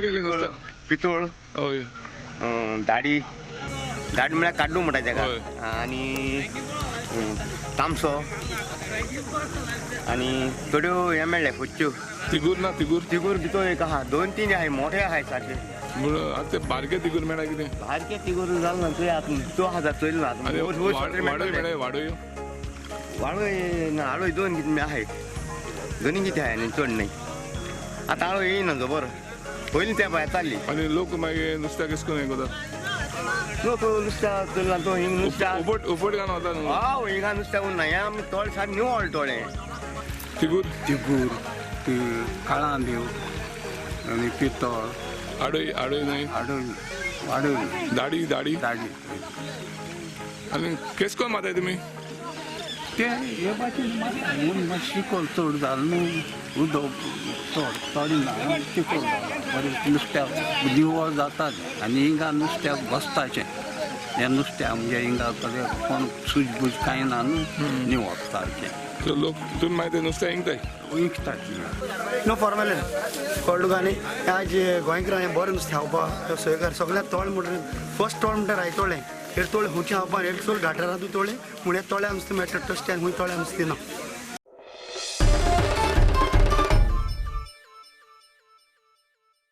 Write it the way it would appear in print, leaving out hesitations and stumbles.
केले पितोळ, हय, दाडी दाडी म्हळ्यार काड्डू म्हणटा तेका, आनी तामसो, आनी थोड्यो हें मेळ्ळे फुच्च्यो. तिगूर ना? तिगूर तिगूर भितर एक आहा, 2 3 आहाय, मोठे आहाय सारके. म्हणून आतां ते बारके तिगूर मेळ्ळा कितें? बारके तिगूर जाल ना तुवें, आतां तूं आहा चोयलो ना. आनी वाडोय मेळ्ळे? वाडोय वाडोय ना, आळोय 2 कितें आहाय, दोनी कितें आहाय आनी चड न्हय. आतां आळोय येयना जबर, पयलीं त्या भायर चालली. आनी लोक मागीर नुस्त्याक केस करून हें करता? लोक नुस्त्या चल्ला तो हिंग नुस्त्या उपट उपट घालून वता न्हू? हय, हिंगा नुस्त्या उरना, हें आमी तोळ सारकें निवळ तोळें. तिगूर तिगूर, ती काळांदेव आनी पितोळ. आडोय आडोय न्हय? आडोय आडोय. दाडी दाडी दाडी. आनी केस करून मारताय तुमी? ते हे भाशेन मारता म्हूण मातशें चिकोल चड जालें न्हू, उदक चड चड ना, चिकोल जाला बरें नुस्त्याक निवळ जाता. आनी हिंगा नुस्त्याक बसताचें, ह्या नुस्त्या म्हणजे हिंगा सगळें कोण सूजबूज कांय ना न्हू, निवळ सारकें. लोक तुमी मागीर ते नुस्तें विकताय? विकतात. नो फॉर्मेलिन कळ्ळें तुका. आनी आज गोंयकारां हें बरें नुस्तें खावपाक सोयकार सगळ्याक तोळ म्हणटा. फर्स्ट तोळ म्हणटा रायतोळें, हे तोळ हुंचे खावपाक, एक तोळ घाटार आहा तूं तोळें, म्हूण हे तोळ्या नुस्तें मेळटा टस्टी, आनी खूंय तोळ्या नुस्तें ना.